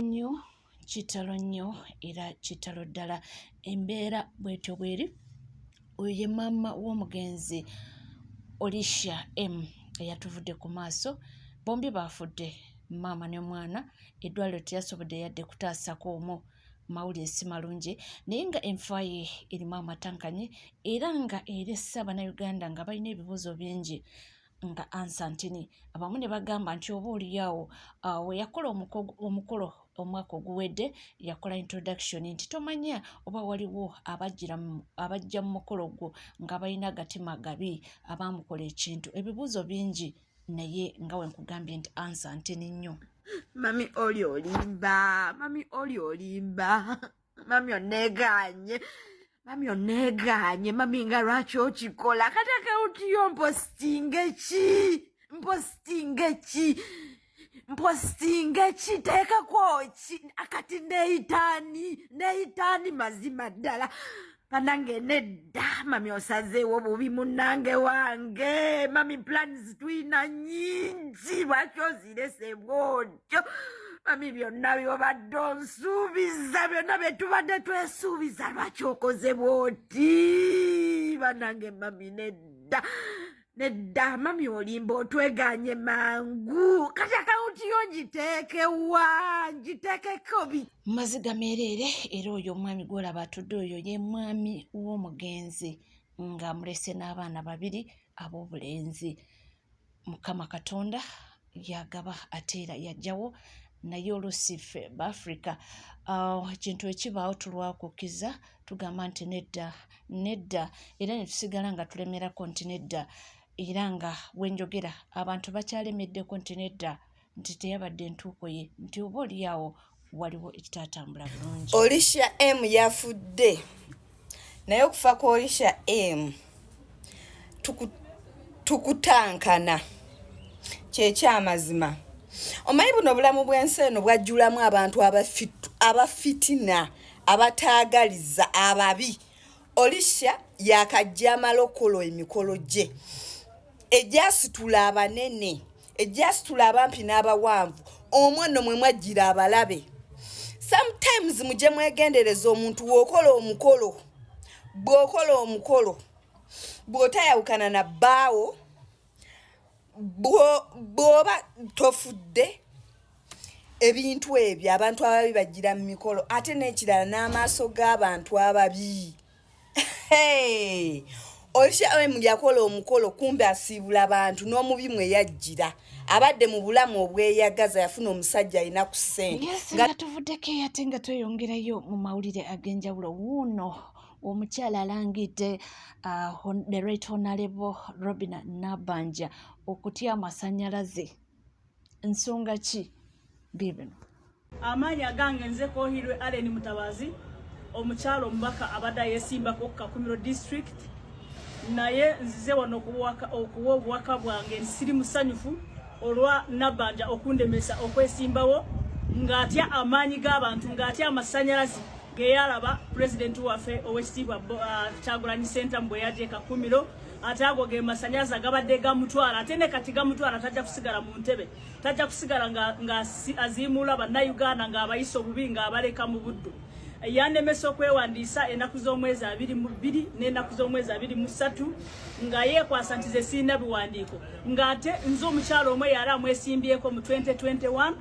Nnyo kitalo nnyo era kitalo ddala embeera bwetyo bweri. Oyo ye maama w'omugenzi Olisha M eyatuvudde ku maaso. Bombi baafudde maama ne mwana, eddwaliro teyasobodde yadde kutaasako omu. Mawulire si malungi naye nga enfa ye erimu amatankanye era nga eressa Bannayuganda nga balina ebibuuzo bingi nga ansa ntini. Abamu ne bagamba nti oba oliyaawo we yakola omukolo omwaka oguwedde yakola introduction nti tomanya oba waliwo abajja mu mukolo gwo nga balina agatima gabi abaamukola ekintu. Ebibuuzo bingi naye nga we nkugambye nti ansa ntini nnyo. Mami oli olimba, mami oli olimba, mami onegaanye, mami onegaanye, mami nga lwaki okikola? Kati akawunti yo mpositinge ki? Mpositinge ki? Mpositinge ki? Teekako ki? Akati neeyitaani? Neeyitaani mazima ddala? Banange nedda, mami osazeewo bubi munnange wange. Mami, plans tulina nyingi, lwaki ozirese bwotyo? Mami, byonna byobadde onsuubiza, byonna bye tubadde twesuubiza, lwaki okoze bwoti? Banange mami, nedda nedda, mami olimba, otweganye mangu. Kati akawunti yo ngiteekewa? Ngiteekeko bi Maziga meereere. Era oyo omwami gw'olaba atudde oyo ye mwami w'omugenzi ng'amulese n'abaana babiri ab'obulenzi. Mukama Katonda yagaba ate era yajjawo, naye oluusi ffe Baafrika ekintu ekibaawo tulwakukiza, tugamba nti nedda nedda, era ne tusigala nga tulemerako nti nedda, era nga bwe njogera abantu bakyalemeddeko nti nedda, nti teyabadde ntuuko ye, nti oba oliawo waliwo ekitaatambula bulungi. Olisha M yafudde, naye okufa kwa Olisha M tukutankana kyekyamazima. Omanyi buno obulamu bw'ensi eno bwajjulamu abantu abafitina, abataagaliza, ababi. Olisha yakajja amalokolo emikolo gye egyasitula abanene, egyasitula abampi n'abawanvu, omwo nno mwe mwajjira abalabe. Sometimes mujye mwegendereza omuntu w'okola omukolo, bw'okola omukolo, bw'otayawukana na bbaawo, bw'oba tofudde, ebintu ebyo abantu ababi bagira mu mikolo. Ate n'ekirala, n'amaaso g'abantu ababi. Olisha M yakola omukolo kumbe asiibula bantu n'omubi mwe yajjira. Abadde mu bulamu obweyagaza, yafuna omusajja alina ku ssente. Yes, nga tuvuddeko ate nga tweyongerayo mu mawulire ag'enjawulo, wuuno omukyala alangidde the Right Honorable Robina Nabanja okutya amasannyalaze. Nsonga ki? Biibino. Amaanyi agange, nze Kohirwe Allen Mutabazi, omukyalo omubaka abadde ayesimbako ku Kakumiro District, naye nzize wano okuwa obuwaka bwange. Siri musanyufu olwa Nabbanja okundemesa okwesimbawo ng'atya amaanyi g'abantu, ng'atya amasanyalaze geyalaba pulezidenti waffe owekitiibwa Kyagulanyi Ssentamu bwe yajja e Kakumiro. Ate ago ge masanyalaze agabadde gamutwala, ate ne kati gamutwala. Tajja kusigala mu ntebe, tajja kusigala nga aziimuula Bannayuganda, ng'abayisa obubi, ng'abaleka mu buddu. Yandemesa okwewandiisa ennaku z'omwezi 22 n'ennaku z'omwezi 23, nga yeekwasa nti ze sirina biwandiiko, ng'ate nze omukyalo omwe yali amwesimbyeko mu 2021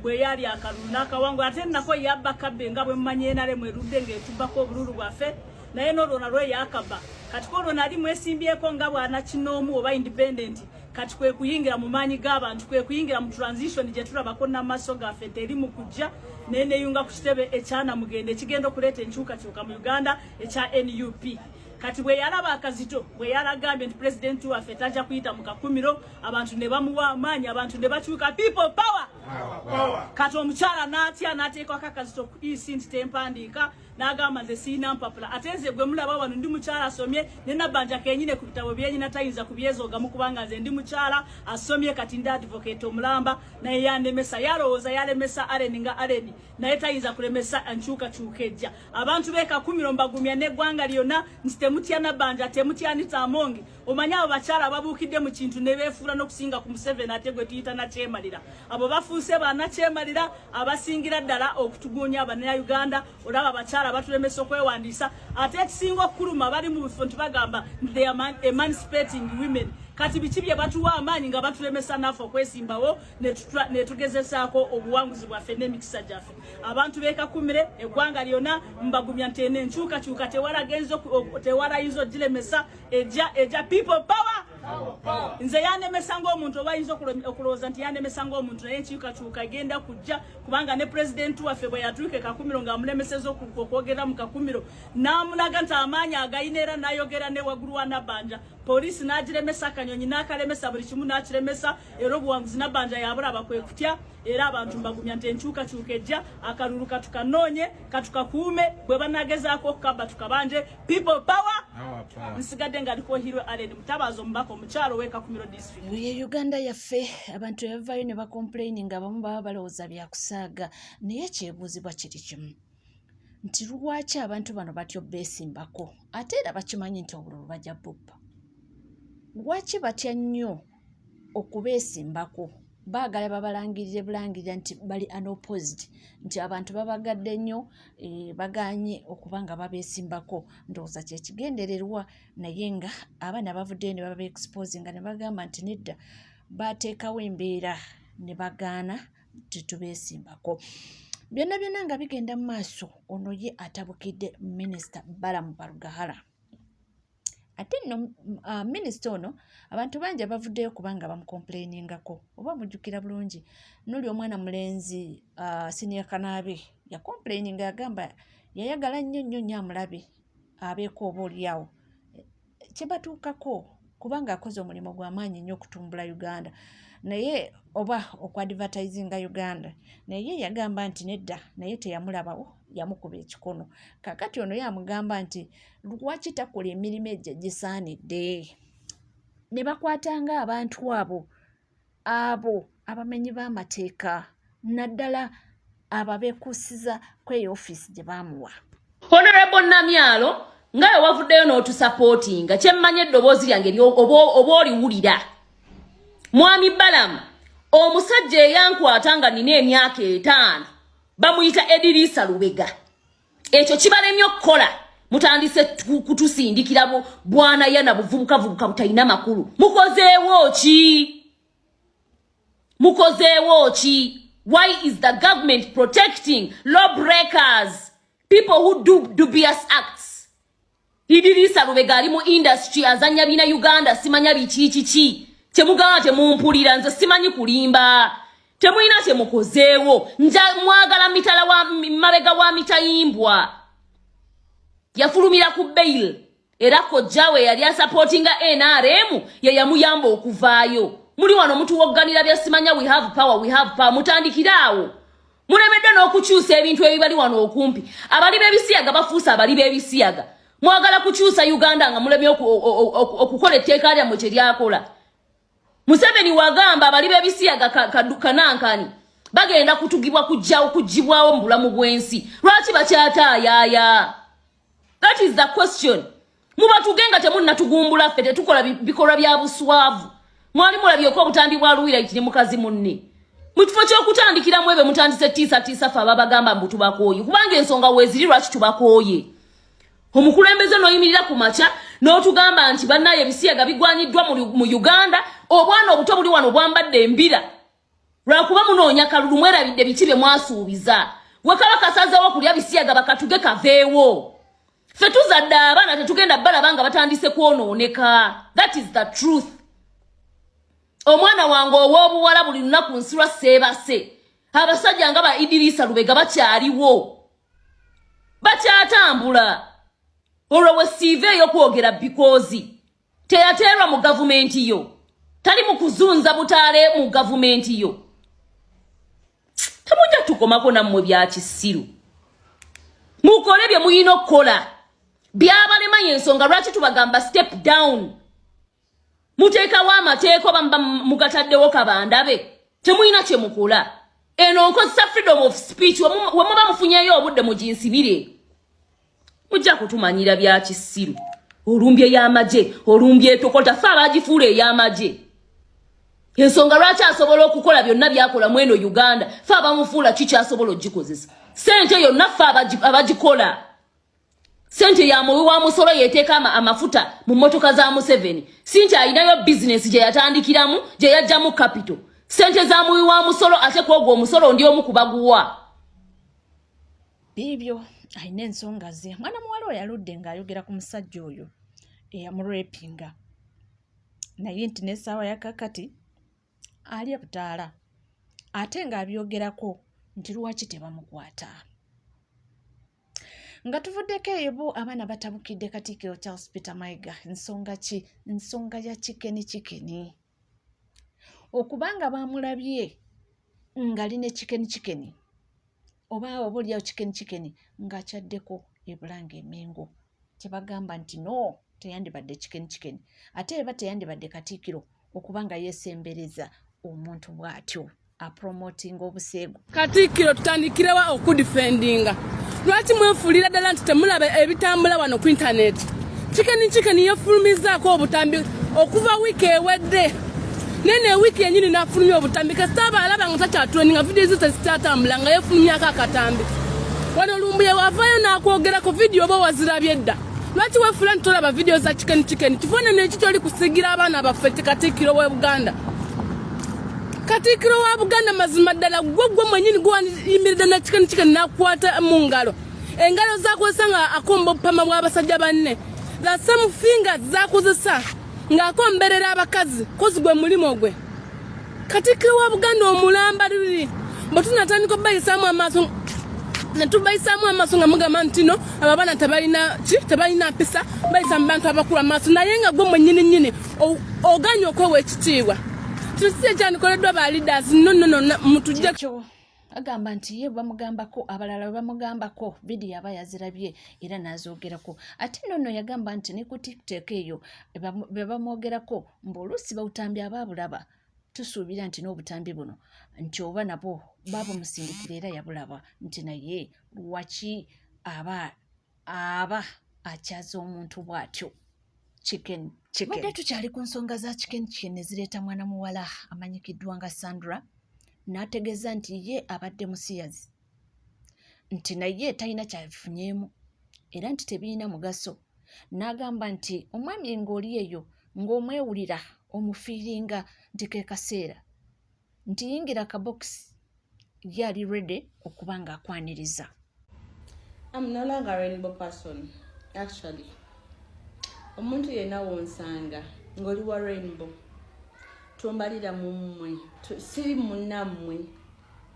bwe yali akalulu n'akawangula. Ate nako yabba kabbe, nga bwe mumanyi NRM erudde ng'etubbako obululu bwaffe, naye n'olwo nalwo yakaba. Kati kwolwo nali mwesimbyeko nga bwanakinoomu oba independent. Kati kwe kuyingira mu maanyi g'abantu, kwe kuyingira mu transition gye tulabako n'amaaso gaffe teri mu kujja, naye neyunga ku kitebe ekyanamugenda ekigenda okuleeta enkyukakyuka mu Uganda ekya NUP. Kati bwe yalaba akazito, bwe yalagambye nti pulezidenti waffe tajja kuyita mu Kakumiro, abantu ne bamuwa amaanyi, abantu ne bakyuka. People power! Kati omukyala n'atya n'ateekako akazito ku ec nti tempandiika, n'agamba nze sirina mpapula. Ate nze gwe mulaba wano ndi mukyala asomye, ne Nabbanja kenyine ku bitabo byenyina tayinza kubyezoogamu, kubanga nze ndi mukyala asomye. Kati ndi advocate omulamba, naye yandemesa. Yalowooza yalemesa Allen nga Allen, naye tayinza kulemesa nkyukakyuka ejja. Abantu b'e Kakumiro mbagumya n'eggwanga lyonna nti temutya Nabbanja, temutya Anita Among. Omanyi abo bakyala babuukidde mu kintu ne beefuula n'okusinga ku Museveni, ate gwe tuyita nakyemalira. Abo bafuuse bannakyemalira abasingira ddala okutuguunya Abannayuganda. Olaba abakyala batulemesa okwewandiisa, ate ekisinga okukuluma bali mu bifo nti bagamba nti they are emancipating women. Kati biki bye batuwa amaanyi nga batulemesa naffe okwesimbawo ne tugezesaako obuwanguzi bwaffe n'emikisa gyaffe? Abantu b'e Kakumiro, eggwanga lyonna mbagumya nti eno enkyukakyuka tewalayinza ogiremesa. Ejja, ejja. People power! Nze yanemesa ng'omuntu, oba ayinza okulowooza nti yanemesa ng'omuntu, naye enkyukakyuka egenda kujja, kubanga ne pulezidenti waffe bwe yatuuka e Kakumiro ng'amulemeseza okwogera mu Kakumiro, n'amulaga nti amaanyi agayina, era n'ayogera ne waggulu wa Nabbanja, poliisi n'agiremesa, akanyonyi n'akalemesa, buli kimu n'akiremesa, era obuwanguzi Nabbanja yabulaba kwe kutya. Era abantu mbagumya nti enkyukakyuka ejja. Akalulu katukanoonye, katukakuume, bwe banagezaako okukabba tukabanje. People power! Nsigadde nga likohirwe Allen Mutabazi, omubaka omukyalo ow'e Kakumiro District. Ye Uganda yaffe, abantu bavaayo ne bacomplaining nga abamu baba balowooza byakusaaga, naye kyebuuzibwa kiri kimu nti lwaki abantu bano batyo beesimbako, ate era bakimanyi nti obululu bajja bubba? Lwaki batya nnyo okubeesimbako? Baagala babalangirire bulangirira nti bali unopposed, nti abantu babagadde nnyo, baganye okuba nga babeesimbako. Ndowooza kyekigendererwa, naye nga abaana bavuddeyo ne baba exposinga ne bagamba nti nedda, baateekawo embeera ne bagaana tetubeesimbako. Byonna byonna nga bigenda mu maaso, ono ye atabukidde Minisita Balaam Barugahara. Ate nno minisita ono abantu bangi abavuddeyo kubanga bamucomplainingako. Oba mujjukira bulungi, noli omwana mulenzi senior Kanaabe yacomplaininga, yagamba yayagala nnyo nnyo nnyo amulabe abeeko oba oliawo kyebatuukako, kubanga akoze omulimu gw'amaanyi nnyo okutumbula Uganda, naye oba okuadvertisinga Uganda, naye yagamba nti nedda, naye teyamulabawo, yamukuba ekikono. Kaakati ono ye amugamba nti lwaki takola emirimu egyo egisaanidde ne bakwatanga abantu abo abamenyi b'amateeka, naddala abo abeekuusiza ku eyo ofiisi gye baamuwa. Honorable Namyalo, nga we wavuddeyo n'otusupportinga, kyemmanyi eddoboozi lyange oba oliwulira. Mwami Balamu, omusajja eyankwata nga nina emyaka 5 bamuyita Edirisa Lubega. Ekyo kibalemye okukola, mutandise kutusindikira bwana yana buvubukavubuka butalina makulu. Mukozeewo ki? Mukozeewo ki? Why is the government protecting law breakers, people who do dubious acts? Idirisa Lubega ali mu industry, azanya bina Uganda, simanya biki kiki. Kyemugamba temumpulira, nze simanyi kulimba. Temulina kyemukozeewo. Nja mwagala mitala wa mabega wa mitayimbwa. Yafulumira ku bail, era kojjawe yali asupportinga NRM ye yamuyamba okuvaayo. Muli wano mutuwogganira bya simanya we have power, we have power. Mutandikire awo. Mulemedde n'okukyusa ebintu ebibali wano okumpi. Abali b'ebisiyaga bafuuse abali b'ebisiyaga. Mwagala kukyusa Uganda nga mulemye okukola etteeka lyammwe kye lyakola. Museveni wagamba abali b'ebisiyaga kanankani bagenda kutugibwa kujjawo kugibwawo mu bulamu bw'ensi. Lwaki bakyataayaaya? That is the question. Mubatuge nga temunnatugumbula, ffe tetukola bikolwa bya buswavu. Mwali mulabyeko obutambi bwa Luwira ne mukazi munne? Mu kifo ky'okutandikiramu ebyo, mutandise tiisatiisa ffe ababagamba mbu tubakooye, kubanga ensonga weeziri lwaki tubakooye. Omukulembeze n'oyimirira ku makya n'otugamba nti bannaye ebisiyaga bigwanyiddwa mu Uganda, obwana obuto buli wano bwambadde embira lwakuba munoonya kalulu. Mwerabidde biki bye mwasuubiza? We kaba kasazeewo okulya bisiyaga, bakatuge kaveewo. Ffe tuzadde abaana, tetugenda balaba nga batandise kwonooneka. That is the truth. Omwana wange ow'obuwala buli lunaku nsirwa seebase. Abasajja nga ba Idirisa Lubega bakyaliwo, bakyatambula. Olwo we siiva ey'okwogera, because teyateerwa mu gavumenti yo, tali mu kuzunza butaale mu gavumenti yo. Temujja tukomako nammwe bya kisiru. Mukole bye muyina okukola. Byabalema y'ensonga lwaki tubagamba step down. Muteekawo amateeka oba muba mugataddewo kabandabe. Temulina kye mukola. Eno nkozesa freedom of speech, we muba mufunyeeyo obudde muginsibire. Mujja kutumanyira bya kisiru. Olumbye y'amagye, olumbye etokota, ffe abagifuula ey'amagye. Ensonga lwaki asobola okukola byonna byakola mu eno Uganda, ffe abamufuula ki kyasobola ogikozesa. Ssente yonna ffe abagikola. Ssente ya muwi wa musolo yeteeka amafuta mu mmotoka za Museveni. Si nti alinayo bizinesi gye yatandikiramu, gye yajjamu capital. Ssente za muwi wa musolo, ate kwogwo omusolo ndi omu kubaguwa. Biibyo alina ensonga ze. Mwana muwala oyo aludde ng'ayogera ku musajja oyo eyamurepinga, naye nti n'essaawa ya kakati alya butaala ate ng'abyogerako nti lwaki tebamukwata. Nga tuvuddeko eyo, bo abaana batabukidde Katikkiro Charles Peter Mayiga. Nsonga ki? Nsonga ya Chicken Chicken. Okubanga baamulabye ng'ali ne Chicken Chicken, oba oliawo Chicken Chicken ng'akyaddeko e Bulange e Mengo, kyebagamba nti no, teyandibadde Chicken Chicken, ate eba teyandibadde Katikkiro okuba nga yeesembereza omuntu bw'atyo apromotinga obuseegu. Katikkiro, tutandikirewa okudifendinga? Lwaki mwefuulira ddala nti temulaba ebitambula wano ku intaneti? Chicken Chicken yefulumizaako obutambi okuva wiiki ewedde, naye ne wiiki yenyini n'afulumya obutambi. Kasita aba alaba nga takyatuleni, nga vidiyo ze tezikyatambula, nga yefulumyako akatambi. Wano Lumbuye wavaayo n'akwogerako, vidiyo oba wazirabye dda. Lwaki wefuula nti tolaba vidiyo za Chicken Chicken? Kifaananyi eki kyoli kusiigira abaana baffe? Katikkiro w'e Buganda, Katikkiro wa Buganda, mazima ddala gwe mwenyini gwewayimiridde na Chicken Chicken n'akukwata mu ngalo, engalo zakozesa nga akomba obupama bw'abasajja banne, the same fingers zakozesa ng'akomberera abakazi, kozi gwe mulimu gwe. Katikkiro wa Buganda omulamba luli bwe tunatandika obayisaamu amaaso, netubayisaamu amaaso nga mugamba nti no, abo abaana tebalina ki, tebalina mpisa, bayisa mu bantu abakulu amaaso, naye nga gwe mwenyini nyini oganye okwewa ekitiibwa. Kino si ekyandikoleddwa ba leaders. No, no, no, mutujje. Ekyo agamba nti ye bamugambako, abalala bwe bamugambako, vidiyo aba yazirabye era n'azoogerako. Ate nno nno yagamba nti ne ku TikTok eyo bwe bamwogerako mbu oluusi bawutambi aba abulaba. Tusuubira nti n'obutambi buno nti oba nabwo babumusindikira era yabulaba, nti naye lwaki aba akyaza omuntu bw'atyo Chicken Chicken. Badde tukyali ku nsonga za Chicken Chicken ne zireeta mwana muwala amanyikiddwa nga Sandra, n'ategeeza nti ye abadde musiyazi, nti naye talina kyabifunyeemu era nti tebirina mugaso, n'agamba nti omwami ng'oli eyo ng'omwewulira omufiiringa nti ke kaseera nti yingira akabokisi, ye ali ready okuba ng'akwaniriza. I'm no longer a rainbow person. Actually, omuntu yenna wonsanga ng'oli wa rainbow, tombalira mu mmwe, siri munnammwe.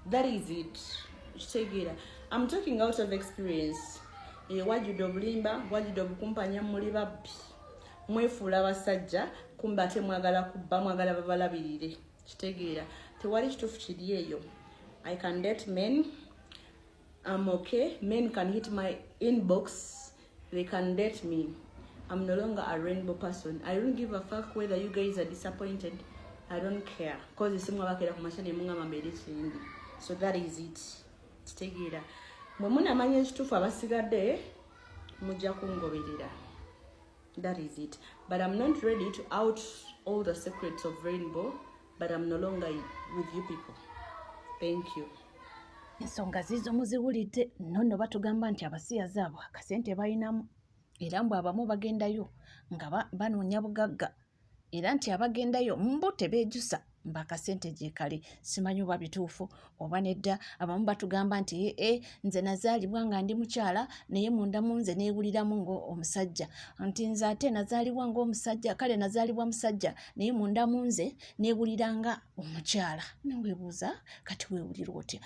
That is it. Kitegeera, I'm talking out of experience. Wajjudde obulimba, wajjudde obukumpanya, muli babbi, mwefuula abasajja, kumbe ate mwagala kubba, mwagala babalabirire. Kitegeera, tewali kituufu kiri eyo. I can date men. I'm okay. Men can hit my inbox. They can date me. I'm no longer a rainbow person. I don't give a fuck whether you guys are disappointed. I don't care. Cause simwe abakera ku makya ne mungamba mbeere kindi. So that is it. Kitegeera, bwe munamanya ekituufu, abasigadde mujja kungoberera. That is it. But I'm not ready to out all the secrets of rainbow, but I'm no longer with you people. Thank you. Ensonga ziizo muziwulidde. Nno nno batugamba nti abasiyazi abo akasente balinamu, era mbu abamu bagendayo nga banoonya bugagga, era nti abagendayo mbu tebeejusa, mbu akasente gye kali. Simanyi oba bituufu oba nedda. Abamu batugamba nti ee, nze nazaalibwa nga ndi mukyala, naye munda mu nze neewuliramu ng'omusajja, nti nze ate nazaalibwa ng'omusajja, kale nazaalibwa musajja, naye munda mu nze neewulira nga omukyala. Neweebuuza, kati weewulira otya?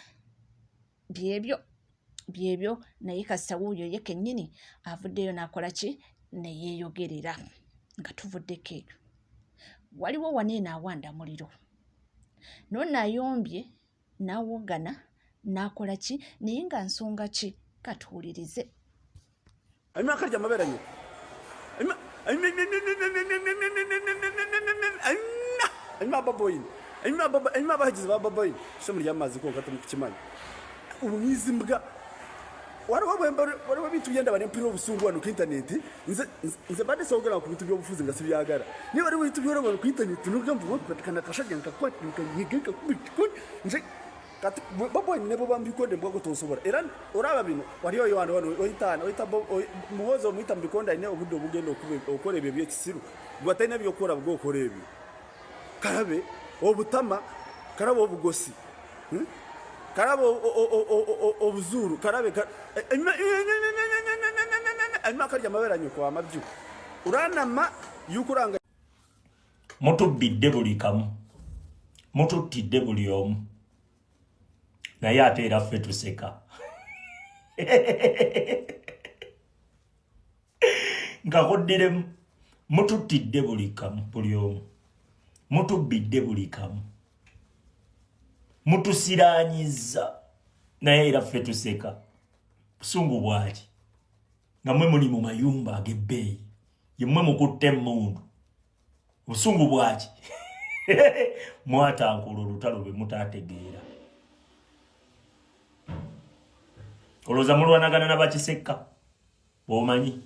Byebyo byebyo, naye kasita wuuyo ye kennyini avuddeyo n'akola ki, ne yeeyogerera. Nga tuvuddeko eyo, waliwo wano eno awanda muliro, nonno ayombye n'awoggana. n'akola ki naye nga nsonga ki katuwulirize Hanyuma akarya amabere anyura. Hanyuma baboyini. Hanyuma abahagizi ba baboyini. Ishami ry'amazi konka tumukimanya. Ubu nk'izi mbwa wariho bintu byenda bane mpira obusungu wano ku internet nze nze bade sogera ku bintu by'obufuzi nga sibyagara niba ari bintu byora ku internet nugamba kana kashajya nkakwata nkanyiga nje kati bobo ne bo bambikonde mbwa tosobola era oraba bino wali oyo wano wano oyita oyita muhozo omuyita mubikonde alina obudde obugenda okukola ebyo ebyekisiru gwe atalina byokukola bwe okola ebyo kalabe obutama kalabe obugosi hmm? kalabe obuzuuru kalabe anyuma akarya amabere anyoko amabyu uranama yukuranga Mutubbidde buli kamu, mututtidde buli omu, naye ate era ffe tuseka. Nkakuddiremu, mututtidde buli kamu, buli omu, mutubbidde buli kamu, mutusiraanyizza, naye era ffe tuseka. Busungu bwaki nga mwe muli mu mayumba ag'ebbeeyi, yemmwe mukutte emmundu? Busungu bwaki? Mwatankula olutalo lwe mutategeera. Olowooza mulwanagana na bakisekka bw'omanyi?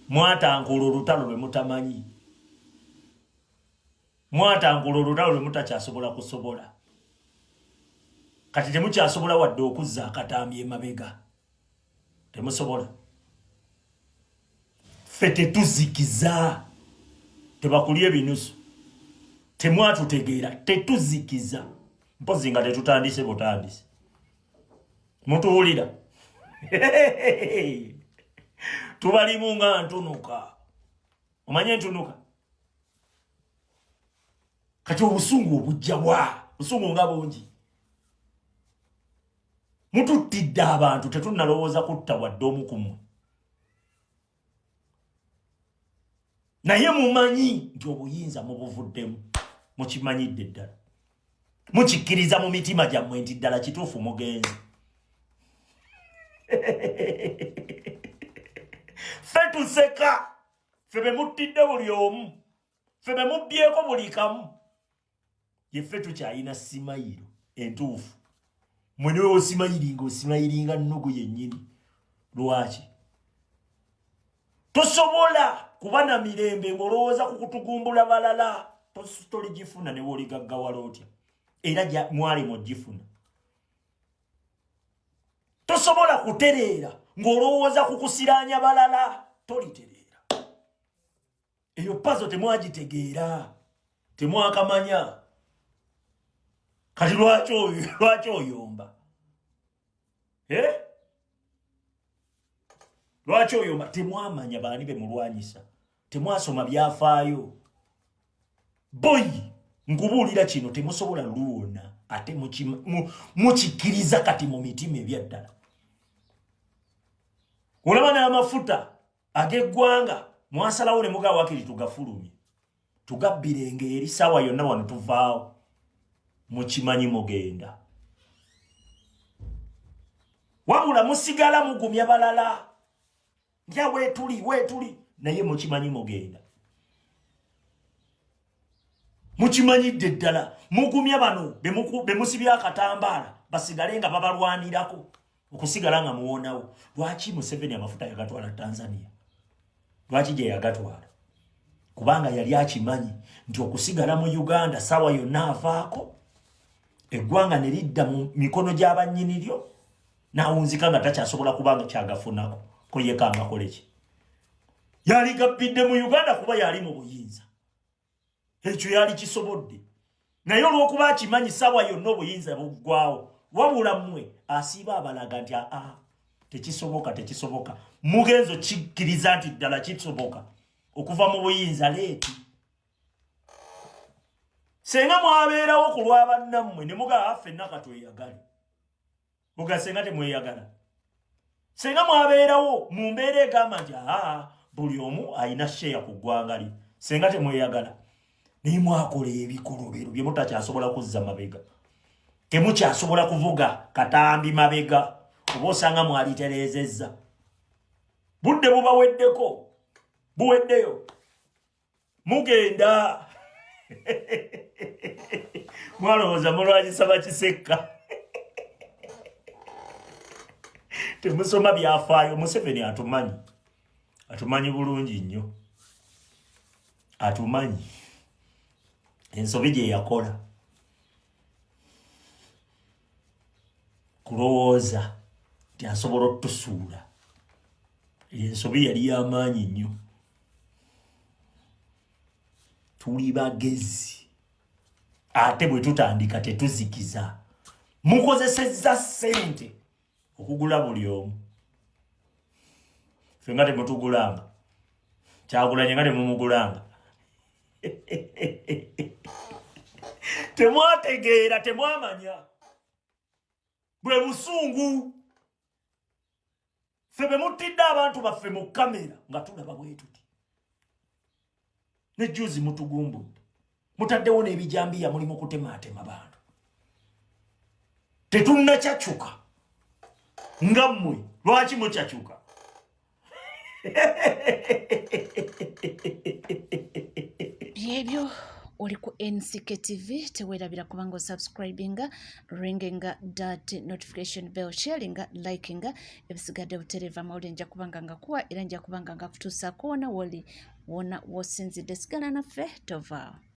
Mwatankula olutalo lwe mutamanyi, mwatankula olutalo lwe mutakyasobola kusobola. Kati temukyasobola wadde okuzza akatambi emabega, temusobola. Ffe tetuzikiza, tebakulya ebinusu, temwatutegeera, tetuzikiza. Mpozi nga tetutandise butandise, mutuwulira? Tubalimu nga ntunuka, omanye entunuka. Kati obusungu obujjawa? Busungu nga bungi, mututtidde abantu, tetunnalowooza kutta wadde omu ku mmwe, naye mumanyi nti obuyinza mubuvuddemu, mukimanyidde ddala, mukikkiriza mu mitima gyammwe nti ddala kituufu mugenzi. Ffe tuseka, ffe be muttidde buli omu, ffe be mubbyeko buli kamu, yeffe tukyalina simayiro entuufu. Mwe niwe osimayiringa, osimayiringa nnugu yennyini. Lwaki tosobola kuba na mirembe ng'olowooza ku kutugumbula balala? Toligifuna ne woligaggawala otya, era mwali mugifuna. Tosobola kutereera ng'olowooza ku kusiraanya balala, tolitereera. Eyo pazo temwagitegeera, temwakamanya. Kati lwaki oyomba? Eh? Lwaki oyomba? Temwamanya baani be mulwanyisa, temwasoma byafaayo. Boyi, nkubuulira kino, temusobola luwona, ate mukikkiriza kati mu mitima ebyaddala. Olaba n'amafuta ag'eggwanga mwasalawo ne mugaa wakiri tugafulumye tugabbirenga eri saawa yonna wano tuvaawo, mukimanyi mugenda. Wabula musigala mugumya balala ntya weetuli weetuli, naye mukimanyi mugenda, mukimanyidde ddala. Mugumya bano bemusibye akatambaala basigale nga babalwanirako okusigala nga muwonawo. Lwaki Museveni amafuta yagatwala Tanzania? Lwaki gye yagatwala? Kubanga yali akimanyi nti okusigala mu Uganda sawa yonna avaako, eggwanga ne lidda mu mikono gy'abannyiniryo, n'awunzika nga takyasobola kubanga kyagafunako ko yekangakoleki. Yali gabbidde mu Uganda kuba yali mu buyinza, ekyo yali kisobodde, naye olw'okuba akimanyi sawa yonna obuyinza buggwawo. Wabula mmwe asiiba abalaga nti aa, tekisoboka, tekisoboka. Mugenzo kikkiriza nti ddala kisoboka okuva mu buyinza leeti. Senga mwabeerawo ku lwa bannammwe ne mugaba ffenna katweyagale, muga senga temweyagala. Senga mwabeerawo mu mbeera egamba nti aa, buli omu alina sheya ku ggwanga lye, senga temweyagala, naye mwakola ebikolobero bye mutakyasobola kuzza mabega. Temukyasobola kuvuga katambi mabega, oba osanga mwalitereezezza. Budde bubaweddeko, buweddeyo, mugenda mwalowooza mulwanyisa bakisekka. Temusoma byafaayo. Museveni atumanyi, atumanyi bulungi nnyo, atumanyi ensobi gye yakola kulowooza nti asobola otusuula. Ensobi yali yamaanyi nnyo. Tuli bagezi, ate bwe tutandika tetuzikiza. Mukozesezza ssente okugula buli omu, ffe nga temutugulanga, Kyagulanye nga temumugulanga. Temwategeera, temwamanya bwe busungu ffe be muttidde abantu baffe mu kamera nga tulaba bwe tuti. Ne juzi mutugumbudde, mutaddewo n'ebijambiya, muli mu kutemaatema bantu. Tetunnacacuka nga mmwe, lwaki mucacuka? Byebyo, oli ku NCK TV. Tewerabira kubanga osubscribinga, ringinga that notification bell, sharinga, likinga. Ebisigadde butereeva amawulire nja kubanga nga kuwa era nja kubanga nga kutuusaako wona woli, wona wosinzidde. Sigala naffe, tovaawo.